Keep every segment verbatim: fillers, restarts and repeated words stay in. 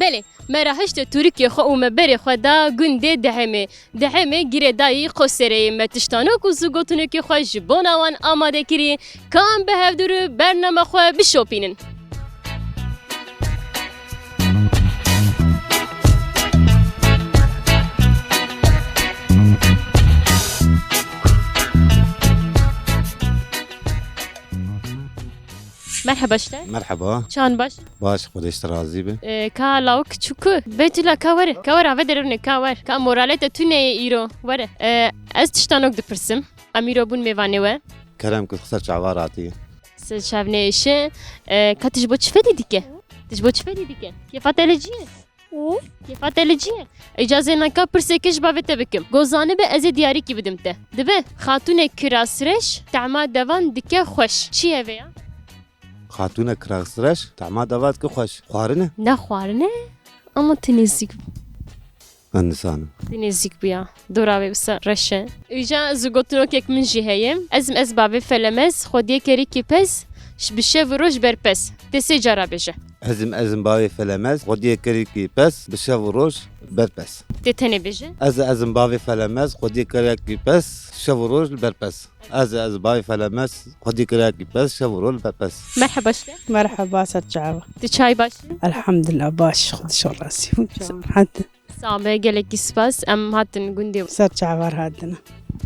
Belê, me rahişte tûrikê xwe û me berê xwe da gundê Dihemê. Dihemê girêdayî Qoserê ye. Me tiştanok û zûgotinokê xwe ji bona wan amade kirî. Ka em bi hevdû re bername xwe bişopînin. Merheba ji te. Merheba. Çawan baş? Baş, Xwedê ji te razî be. Ee, ka lawik çûku? Betula, ka were. Ka were, ave derûnê, ka wer. Ka moralê te tune ye îro. Were. Ee, ez tiştanok dipirsim. Em îro bûn mêvanê we. Kerem kir, ser çava ratî. Ser çav nêşe. Ee, ka tu ji bo çi fedî dike? Tu ji bo çi fedî dike? Kêfa te li cî ye? Û? Kêfa te li cî ye? Îcazê naka pirsêkê ji bavê te bikim. Go zanibe ez ê diyarîkî bidim te. Dibe, xatûnê kirasreş, tehma devan dike xweş. Çi ye vê ya? Xatûne kirasreş, tehma devan dike xweş. Xwarin e? Ne xwarin e, ama tu nêzîk bû. Ez nizanim. Tu nêzîk bûya. Dora wê wisa reş e. Îja zûgotinokek min jî heye. Ezim ez bavê felemez, xwediyê kerîkî pez, ş-, bi şev û roj berpez. Tê sê cara bêje. Ezim ezim bavê felemez, xwediyê kerîkî pez, bi şev û roj berpez. Tê tenê bêje. Ez ezim bavê felemez, xwediyê kerîkî pez, şev û roj berpez. Ez ez bavê felemez, xwediyê kerîkî pez, şev û roj berpez. Merheba ji te. Merheba, ser çava. Tu çay baş? Elhamdulillah, baş, Xwedê ji we razî bû. Çava. Hadi. Sabe, gelekî spas. Em hatin gundê. Ser çavar hatine.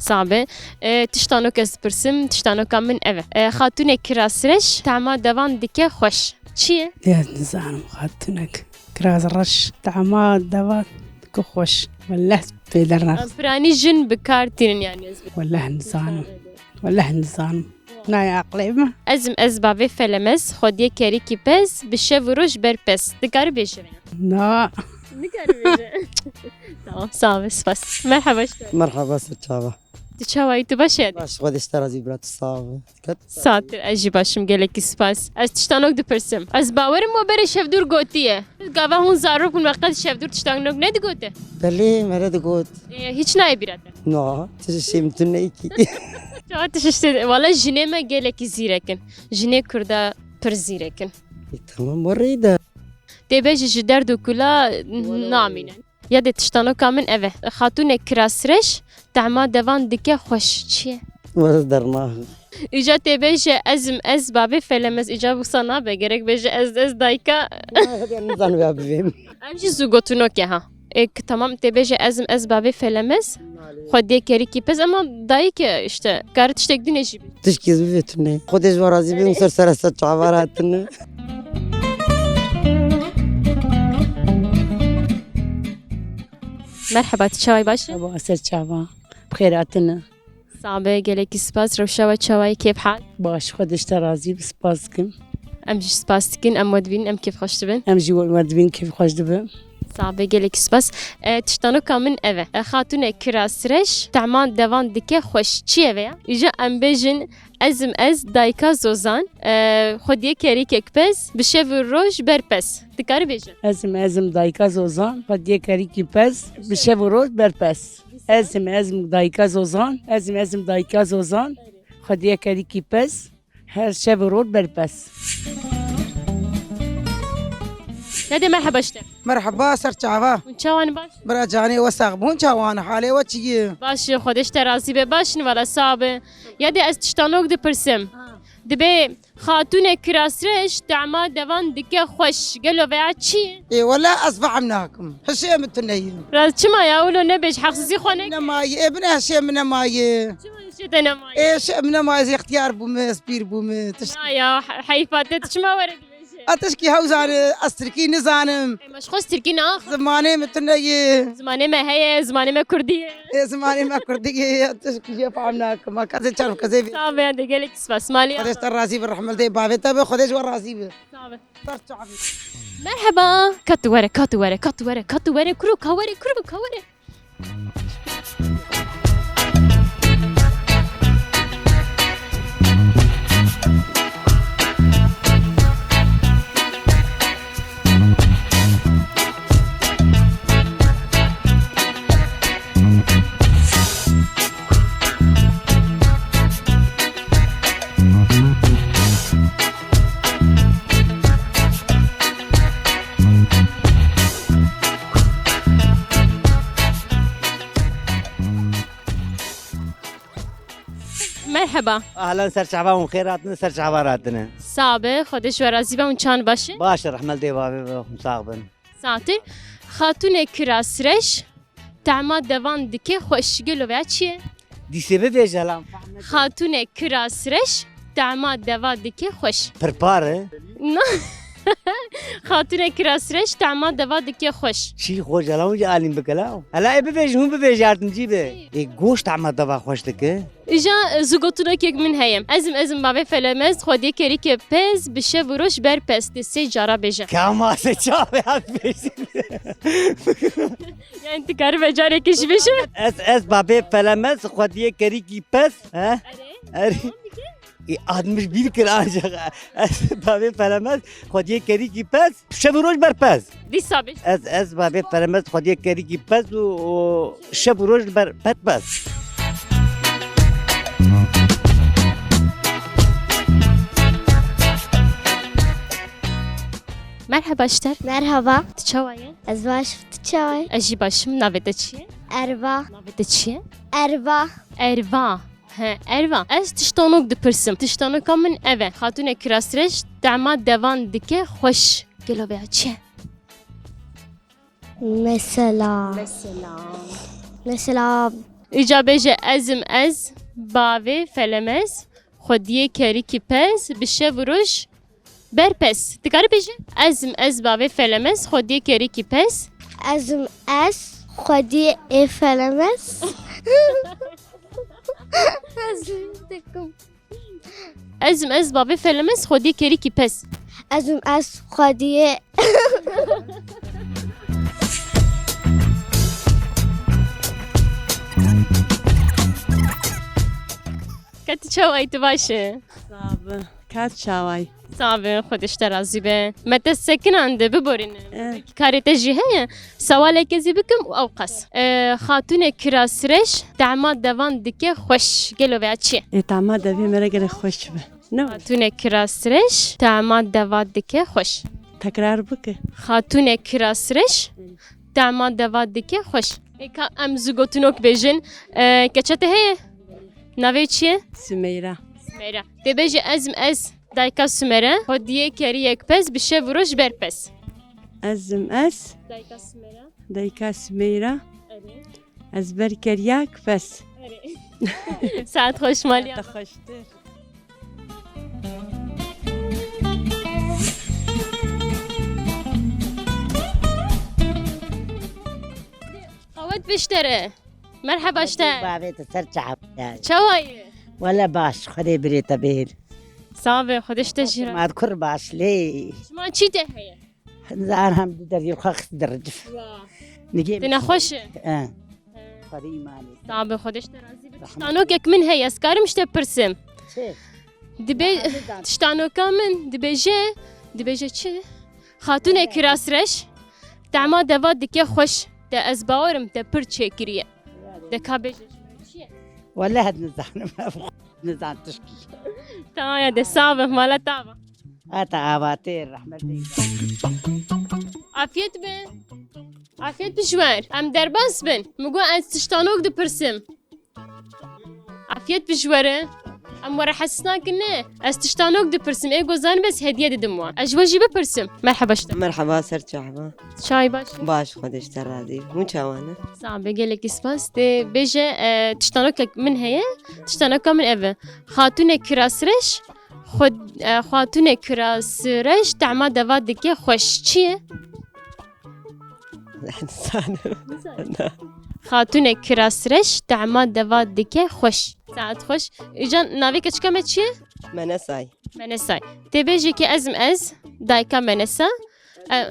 Sabe. E, tiştanok ez pirsim, tiştanoka min ev e. E, xatûnek kirasreş, tehma devan dike xweş. Çi ye? Ez nizanim, xatûnek kirasreş, tehma devan dike xweş. Weleh pê dernax. Em piranî jin bi kar tînin yani ez. Weleh nizanim. Weleh nizanim. Nayê aqlê min. Ezim ez bavê felemez, xwediyê kerîkî pez, bi şev û roj berpez. Dikarî bêjî vê? Na. Nikarî bêjî. Tamam, sağ ol, spas. Merhaba işte. Merhaba, ser çava. Tu çawa yî, tu baş e? Baş, Xwedê ji te razî bira, tu sağ ol. Dikkat. Satir, ez jî başim, gelekî spas. Ez tiştanok dipirsim. Ez bawerim we berê şevdûr gotiye. Gava hûn zarok bûn, me qet şevdûr tiştanok nedigote? Belê, mere digot. Ê, hiç nayê bîra te? Na, tu ji şêm tu neyî kî. Çawa tu şiştê? Wala jinê me gelekî zîrek in. Jinê Kurda pir zîrek in. E, tamam, we rê de. Tê bêjî ji derd û kula namîne. Ya dê tiştanoka min ev e. Xatûnek kirasreş, tehma devan dike xweş. Çi ye? Were dernax. Îca tê bêje ezim ez bavê felemez. Îca wisa nabe. Gerek bêje ez, ez dayika. Hediye nizanim ya bivêm. Em jî zûgotinok e ha. Ê, ki tamam tê bêje ezim ez bavê felemez. Xwediyê kerîkî pez ama dayik e işte. Kare tiştek din e jî. Tişkî ez bivê tune. Xwedê ji we razî be, ser ser ser çavar hatine. Merheba, tu çawa yî, baş e? Merhaba, ser çava. Bi xêr hatine. Sabe, gelekî spas. Rewşa we çawa yî, kêf hal? Baş, Xwedê ji te razî be, spas dikim. Em jî spas dikin, em we dibînin, em kêfxweş dibin. Em jî we, we dibînin, kêfxweş dibe. Sabe, gelekî spas. E, tiştanoka min ev e. E, xatûnek kirasreş, tehma devan dike xweş. Çi ye vê ya? Îja em bêjin, ezim ez dayika zozan, e, xwediyê kerîkek pez, bi şev û roj berpez. Dikarî bêje? Ezim ezim dayika zozan, xwediyê kerîkî pez, bi şev û roj berpez. Ezim ezim dayika zozan, ezim ezim dayika zozan, xwediyê kerîkî pez, her şev û roj berpez. Nedê, merheba işte. Merheba, ser çava. Hûn çawan baş? Bira canê we sax bûn, çawan, halê we çi ye? Baş, Xwedê ji te razî be, baş in, wala sağ be. Ya dê ez tiştanok dipirsim. Ha. Dibê xatûnek kirasreş, tehma devan dike xweş. Gelo veya çi ye? Ê, wela ez fehm nakim. Hişê min tune ye. Raz çima ya, wilo nebêj, heqsizî xwe neke. Nemaye, ê, bine hişê min nemaye. Çima hişê te nemaye? Ê, hişê min nemaye, ez extiyar bûme, ez pîr bûme. Tiş- Na ya, he-, heyfa te, tu çima were dibêje? A tişkî hew zane, ez tirkî nizanim. Ê, ma ji xwe tirkî naxwe. Zimanê min tune ye. Zimanê me heye, zimanê me kurdî ye. Ê, zimanê me kurdî ye, a tişkî jê fehm nakim. A kesê çarf kesê vê. Sağ be, de gelek spas. Malî. Xwedê ji te razî be, rehmildê bavê te be, Xwedê ji we razî be. Sağ be. Merheba. Ka tu were, ka tu were, ka tu were, ka tu were, kuro, ka were, kuro, ka were. Merheba. Ahlan, ser çava hûn xêr hatine, ser çava ratine. Sax be, Xwedê ji we razî be, hûn çan baş e? Baş e, rehmet dê bavê ve, hûn sax bin. Satir. Xatûnê kirasreş, tema devan dike xweş. Gelo veya çi ye? Dîsê bibêje lan. Xatûnê kirasreş, tema deva dike xweş. Pirpar e. Na. Xatûnê kirasreş, tema deva dike xweş. Çî xweş e lan, wî alîm bike la. Hela ê bibêjin, hûn bibêje, yardimcî be. Ê goş tema deva xweş dike. Îja, e, zû gotinokek min heye. Ezim, ezim bavê felemez, xwediyê kerîkê pez, bi şev û roj ber pez. Dê sê cara bêje. Kama se çavê hat bêjin. Yani tu karî ve carekê jî bêje? Ez, ez bavê felemez, xwediyê kerîkî pez. He? Erê. Erê. Tamam, bike. Ê, admiş bîr kir ancak. Ez bavê felemez, xwediyê kerîkî pez. Şev û roj ber pez. Dîsa bêj. Ez, ez bavê felemez, xwediyê kerîkî pez û, û şev û roj ber pet pez. Merheba ji te. Merhaba. Tu çawa ye? Ez baş, tu çawa ye? Ez jî baş im. Navê te çi ye? Erva. Navê te çi ye? Erva. Erva. He, Erva. Ez tiştanok dipirsim. Tiştanoka min ev e. Xatûnê kirasreş, tema devan dike xweş. Gelo veya çi ye? Mesela. Mesela. Mesela. Îca bêje, ezim ez, bavê felemez, xwediyê kerîkî pez, bi şev û roj ber pez. Dikarî bêje? Ezim ez, bavê felemez, xwediyê kerîkî pez. Ezim ez, xwediyê ê felemez. Ezim dikim. Ezim ez, bavê felemez, xwediyê kerîkî pez. Ezim ez, xwediyê. Ka tu çawa yî, tu baş e? Sax be. Ka tu çawa yî? Sax be, Xwedê ji te razî be. Me te sekinande, biborîne. Eh. Karê te jî heye. Sewaleke zî bikim û ew qas. E, xatûnê kirasreş, tema devan dike xweş. Gelo veya çi ye? Ê, tema devê me re gelek xweş be. Ne? Xatûnê kirasreş, tema deva dike xweş. Tekrar bike. Xatûnê kirasreş, tema deva dike xweş. Ê, ka em zû gotinok bêjin. E, keça te heye? Navê çi ye? Sümeyra. Sümeyra. Tê bêje, ezim ez, dayika Sümeyra, xwediyê keriyek pez, bi şev û roj ber pez. Ezim ez. Dayika Sümeyra. Dayika Sümeyra. Erê. Ez ber keriyak pez. Erê. Saet xweş maliya. Te xweştir. Qawet viştere. Merheba ji te. Bavê te ser çav. Çawa yî? Wele baş, Xwedê birê te bihêl. Sax be, Xwedê ji te jî re. Ma kur baş lê. Şima çî te heye? Zar hem di derî xwe xist dircif. Wa. Nigê. Te nexweş e? He. Xwedê îmanê. Sax be, Xwedê ji te razî be. Zahmet. Tiştanokek min heye, ez karim ji te pirsim? Çi? Dibe-, Zahmet zan. Tiştanoka min dibêje, dibêje çi? Xatûnê kirasreş, tema deva dike xweş. De ez bawerim te pir çêkiriye. De ka bêje ji min çi ye? Wele het nizanim, ev nizan tişkî. Tamam ya, de sax be, mala te ava. Heta avatê, rehmet bê. Afiyet be. Afiyet be ji we. Em derbas bin. Min got ez tiştanok dipirsim. Afiyet be ji we re. Em we re hez nakin ne. Ez tiştanok dipirsim. Ê ku zanim ez hediye didim wan. Ez ji we jî bipirsim. Merheba ji te. Merheba, ser çava. Çay baş. Baş, Xwedê ji te razî. Hûn çawa ne? Sax be, gelekî spas. Tê bêje, e, tiştanokek min heye. Tiştanoka min ev e. Xatûnê kirasreş, xwe-, e, xatûnê kirasreş tema deva dike xweş. Çi ye? Xatûnê kirasreş, tema deva dike xweş. Saet xweş. Îcan navê keçika me çi ye? Menesay. Menesay. Tê bêjî ki ez im ez, dayika Menesa. E,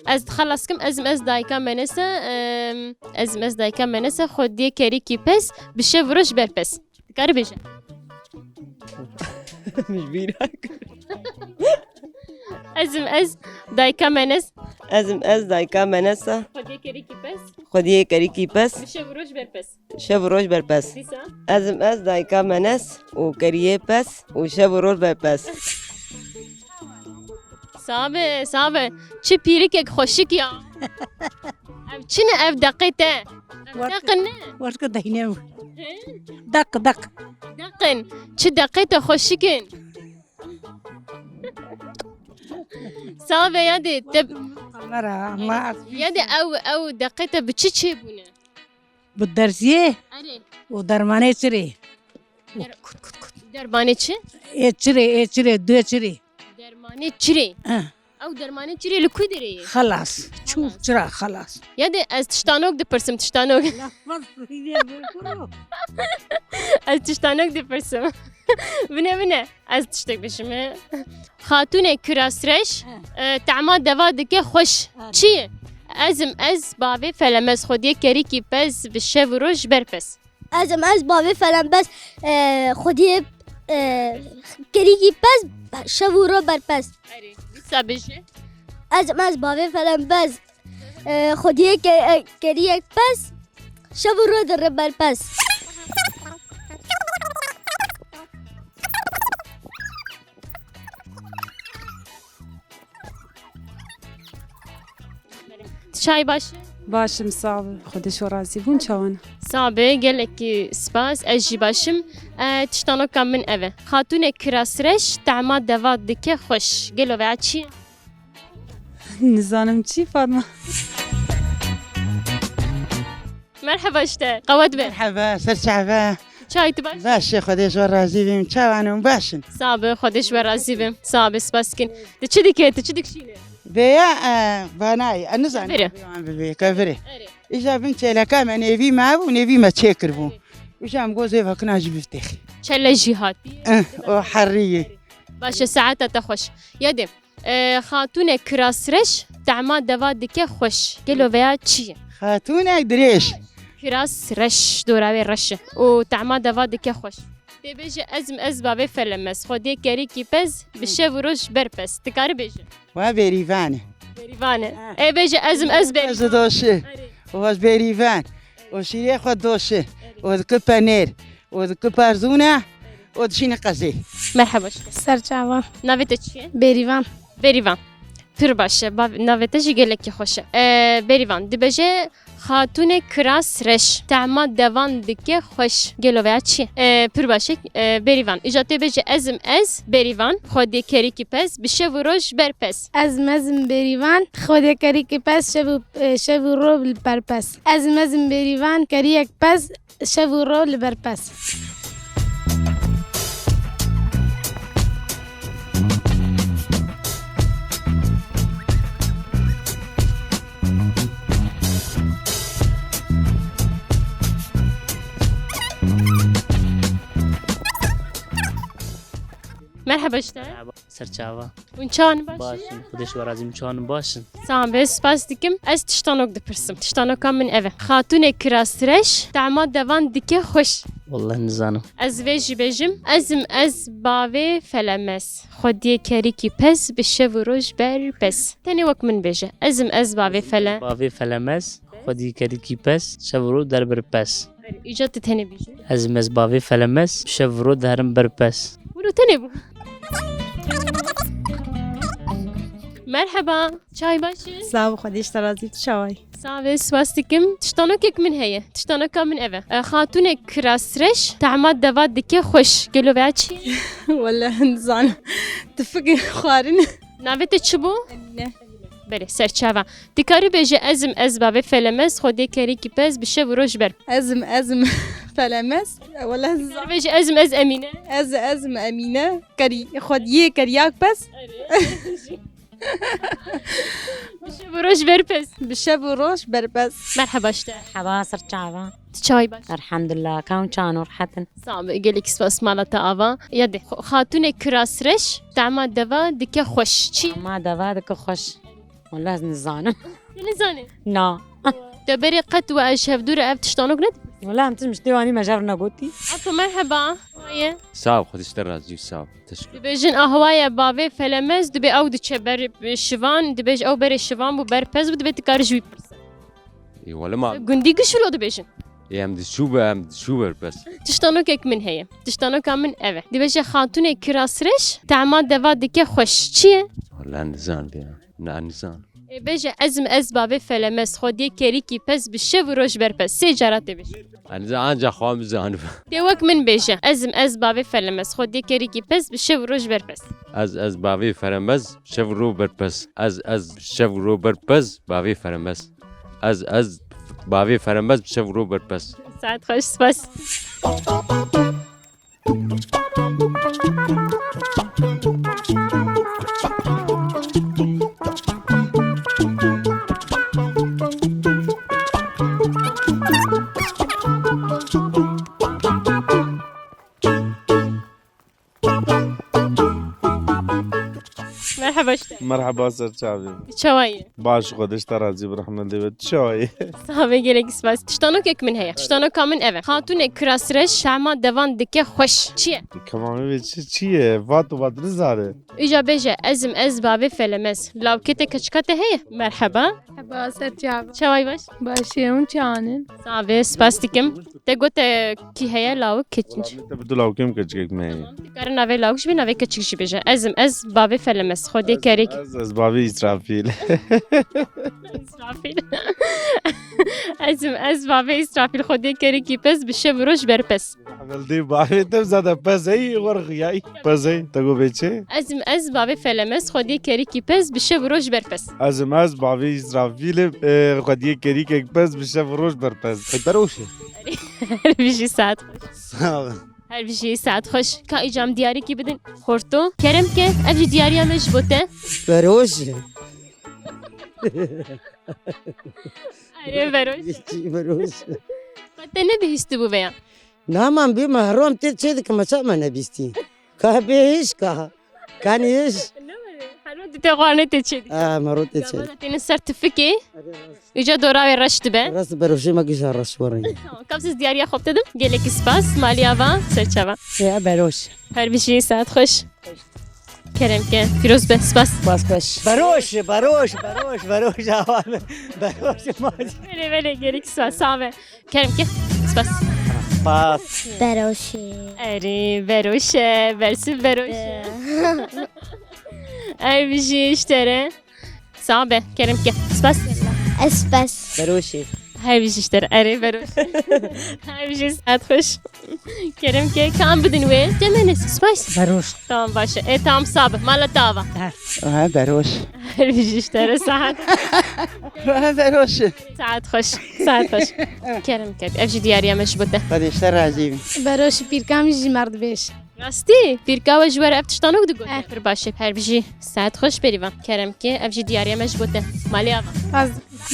ez dixelas kim, ez im ez dayika Menesa, em, ez im ez dayika Menesa, xwediyê kerîkî pez, bi şev û roj ber pez. Dikarî bêje. Min ji bîra kir. Ez im ez dayika Menes. Ez im ez dayika Menesa. Xwediyê kerîkî pez. Xwediyê kerîkî pez. Bi şev û roj ber pez. Şev û roj ber pez. Dîsa? Ez im ez dayika Menes û keriyê pez û şev û roj ber pez. Sabe, sabe. Çi pîrikek xweşik ya. Ev çi ne ev deqê te? Ev deqin ne? Warka dayne. Deq, deq. Deqin. Çi deqê te xweşik in? Save ya de te Kamera, ma ya de ew, ew deqê te bi çi çêbûne? Bi derziyê Erê. Û dermanê çirê. Der- Dermanê çi? Ê çirê, ê çirê, dê çirê. Dermanê çirê. Eh. Ew dermanê çirê li ku derê ye? Xelas. Çû çira xelas. Ya de ez tiştanok dipirsim, tiştanok. Ez tiştanok dipirsim. Bine, bine. Ez tiştek bêjim. Xatûnê kirasreş, He. e, tehma deva dike xweş. He. Çi? Ezim ez bavê felemez xwediyê kerîkî pez bi şev û roj berpez. Ezim ez bavê felemez, e, xwediyê, e, kerîkî pez şev û ro berpez. Erê, dîsa bêje. Ezim ez bavê felemez, e, xwediyê ke-, e, keriyek pez şev û ro diri berpez. Çay baş? Baş im, sax be. Xwedê ji we razî bûn, çawan? Sax be, gelekî spas, ez jî baş im. E, tiştanoka min ev e. Xatûnê kirasreş, tehma deva dike xweş. Gelo veya çi ye? Nizanim çi, Fatma? Merheba işte, qewet be. Merheba, ser çava. Çay tu baş? Baş e, Xwedê ji we razî bim. Çawan in, baş in? Sax be, Xwedê ji we razî bim. Sax be, spas dikin. Tu çi dikî, tu çi dikişînî? Vêya, e, vanayê, e, nizanim. Vire. Vê wan bibê, ke vire. Erê. Îja bin çêleka me nêvî me bû, nêvî me çêkiribû. Erê. Îja em gozê vekina jî biftêxî. Çele jî hat. Eh, o herrî ye. Baş e, saeta te xweş. Ya de, e, xatûnê kirasreş, tehma deva dike xweş. Gelo veya çi ye? Xatûnek dirêj. Kiras reş, dora wê reş e. Û tehma deva dike xweş. Tê bêje ezim ez bavê felemez, xwediyê kerîkî pez, bi şev û roj berpez. Dikarî bêje? Wa bêrîvan e. Bêrîvan e. Ha. Ê bêje ezim ez bêrîvan. Ez doşi. Erê. Û ez bêrîvan. Û şîrê xwe doşi. Erê. Û diki penêr. Û diki parzûna. Û dişîne qezê. Merheba. Ser çava. Navê te çi ye? Bêrîvan. Bêrîvan. Pir baş e. Bav-, navê te jî gelekî xweş e. Ee, Bêrîvan, dibêje, Xatûnê kiras reş, tehma devan dike xweş. Gelo veya çi? Ee, pir baş e. Ee, Bêrîvan. Îja tê bêje ezim ez, Bêrîvan, xwedê kerîkî pez, bi şev û roj berpez. Ezim ezim Bêrîvan, xwedê kerîkî pez, şev û, e, şev û ro berpez. Ezim ezim Bêrîvan, keriyek pez, şev û ro li ber pez. Merhaba işte. Merhaba. Ser çava. Hûn çawan baş in? Baş in. Xwedê ji we razî bin, çawan baş in? Sağ be, spas dikim. Ez tiştanok dipirsim. Tiştanoka min ev e. Xatûnê kiras reş, tehma devan dike xweş. Wallah nizanim. Ez vê jî bêjim. Ezim ez bavê felemez. Xwediyê kerîkî pez bi şev û roj ber pez. Tenê wek min bêje. Ezim ez bavê fele. Bavê felemez. Xwedî kerîkî pez, şev û roj der bir pez. Îca tu tenê bêjî. Ez mez bavê felemez, şev û roj derim ber pez. Wilo tenê bû. Merheba, çay baş e? Sağ ol, Xwedê ji te razî, tu çawayî? Sağ be, spas dikim. Tiştanokek min heye. Tiştanoka min ev e. E, Xatûnê kiras reş, tehma deva dike xweş. Gelo veya çi? Wele nizanim. Tifik xwarin. Navê te çi bû? Emîne. Belê, serçava. Dikarî bêje, ezim ez bavê felemez, xwedê kerîkî pez bi şev û roj ber. Ezim, ezim felemez. Wele ez Dikarî bêje, ezim ez Emîne. Ez, ezim Emîne. Kerî, xwediyê keryak pez. Bi şev û roj ber pez. Bi şev û roj ber pez. Merheba işte. Merheba, serçava. Tu çay baş? Elhamdulillah, ka hûn çawan in, rehet in? Sağ be, gelek spas, mala te ava. Ya de, xo-, xatûnê kiras reş, tehma deva dike xweş. Çi? Tehma deva dike xweş. Wala ez nizanim. Tu nizanî? Na. Te berê qet we ez ji hevdû re ev tiştanok ne? Wala em tişt têwanî me ji hev negotî. Ato merheba. Waye. Sağ ol, Xwedê ji te razî, sağ ol. Teşekkür. Dibêjin ahwaye bavê felemez, dibê ew diçe ber şivan, dibêj ew berê şivan bû, ber pez bû, dibê tu karî ji wî pirse. Ê, wele ma- Gundî giş wilo dibêjin. Ê, em diçû be, em diçû ber pez. Tiştanokek min heye. Tiştanoka min ev e. Dibêje xatûnê kiras reş, tehma deva dike xweş. Çi ye? Wele nizan be. Na, nizan. Ê, bêje, ezim ez bavê felemez, xwediyê kerîkî pez bi şev û roj ber pez. Sê cara tê bêje. Ez anca xwe em zanim. Tê wek min bêje. Ez im ez bavê felemez. Xwediyê kerîkî pez bi şev û roj berpez. Ez ez bavê felemez, şev û ro berpez. Ez ez şev û ro berpez, bavê felemez. Ez ez bavê felemez, bi şev û ro berpez. Saet xweş, spas. Merhaba işte. Merhaba, ser çavê. Çawa yî? Baş, Xwedê ji te razî bi, rehmet lê be. Tu çawa yî? Sax be, gelek spas. Tiştanokek min heye. Tiştanoka min ev e. Xatûnek kirasreş şema devan dike xweş. Çi ye? Kemamê vê çi, çi ye? Vat û vat nizane. Îca bêje, ez im ez bavê felemez. Lawkê te keçika te heye? Merheba. Merheba, ser çav. Çawa yî, baş? Baş e, hûn çawan in? Sax be, spas dikim. Te got, e, kî heye lawik, keçik? Te bi du lawkê min keçikek me heye. Tamam, tu kare navê lawik jî bê, navê keçik jî bêje. Ez im ez bavê felemez. Xwedê kerîk. Ez, ez bavê Îsrafîl. Îsrafîl. Ez im ez bavê Îsrafîl. Xwedê kerîkî pez bi şev û roj berpez. Heveldê bavê te zade pezey werxiyay. Pezey, te got bê çi? Ez im ez bavê felemez. Xwedê kerîkî pez bi şev û roj berpez. Ez im ez bavê Îsrafîl im, e, xwediyê kerîkek pez bi şev û roj berpez. Ey beroşe. Her bijî saet xweş. Sağ ol. Her bijî saet xweş. Ka îcam diyarîkî bidin. Xorto. Kerem ke, ev jî diyariya me ji bo te. Beroşe. Erê beroş. Çi beroşe. Te nebihîstibû veya? Naman bî me herom tê çê dikim, me çap me nebîstî. Ka bê hêj ka. Kanî hêj. Helo, di te xwarine tê çê dî. Ha, me ro tê çê. Têne ser tifikê. Îca dora wê reş dibe. Rast beroşê me gija reş were. Tamam, kam siz diyariya xwe bidim. Gelek spas. Maliya va, serçava. Ya beroş. Her bijî, saet xweş. Kerem ke. Pîroz be, spas. Spas xweş. Beroş, beroş, beroş, beroş, awa. Beroş, maç. Belê, belê, gelek spas. Sağ be. Kerem ke. Spas. Spas. Beroşê. Erê, beroşe, bersiv beroşe. Ee. Her bijî ji te re. Sağ be, kerem ke. Spas. Espas. Beroşê. Her bijî ji te re. Erê, beroşe. Her bijî saet xweş. Kerem ke, kam bidin wê. Temene, spas. Beroş. Tamam, baş e. E, tamam, sağ be. Mala tava. Ha, beroş. Her bijî ji te re saet. Ha, beroş. Saet xweş, saet xweş. Kerem ke, ev jî diyariya me ji bo te. Xwedê ji te razî bî. Beroş, pîrka min jî merdibêj. Rastî? Pîrka we ji we re ev tiştanok digot? Eh. Pir baş e. Her bijî, saet xweş beriva. Kerem ke, ev jî diyariya me ji bo te. Malê ava. Az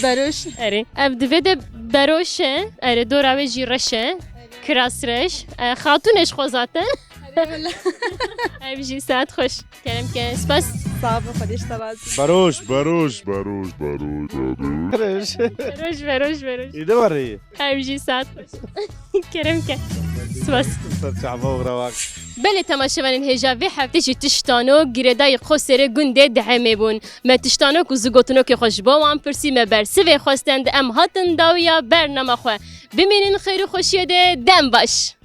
beroş. Erê. Ev divê de beroş e. Erê, dora wê jî reş e. Kirasreş. E, xatûn e ji xwe zaten. Her bijî, saet xweş. Kerem ke, spas. Sağ ol, Xwedê ji te razî. Beroş, beroş, beroş, beroş, beroş. Beroş. Beroş, beroş, beroş. Îde var iyi. Her bijî, saet xweş. Kerem ke. Spas. Ser çava û rewak. Belê, temaşevanên hêja, vê heftê jî tiştano girêdayî Qoserê gundê Dihemê bûn. Me tiştanok û zigotinokê xwe ji bo wan pirsî, me bersivê xwestin, em hatin dawiya bernama xwe. Bimînin xêr û xweşiyê de, dem baş.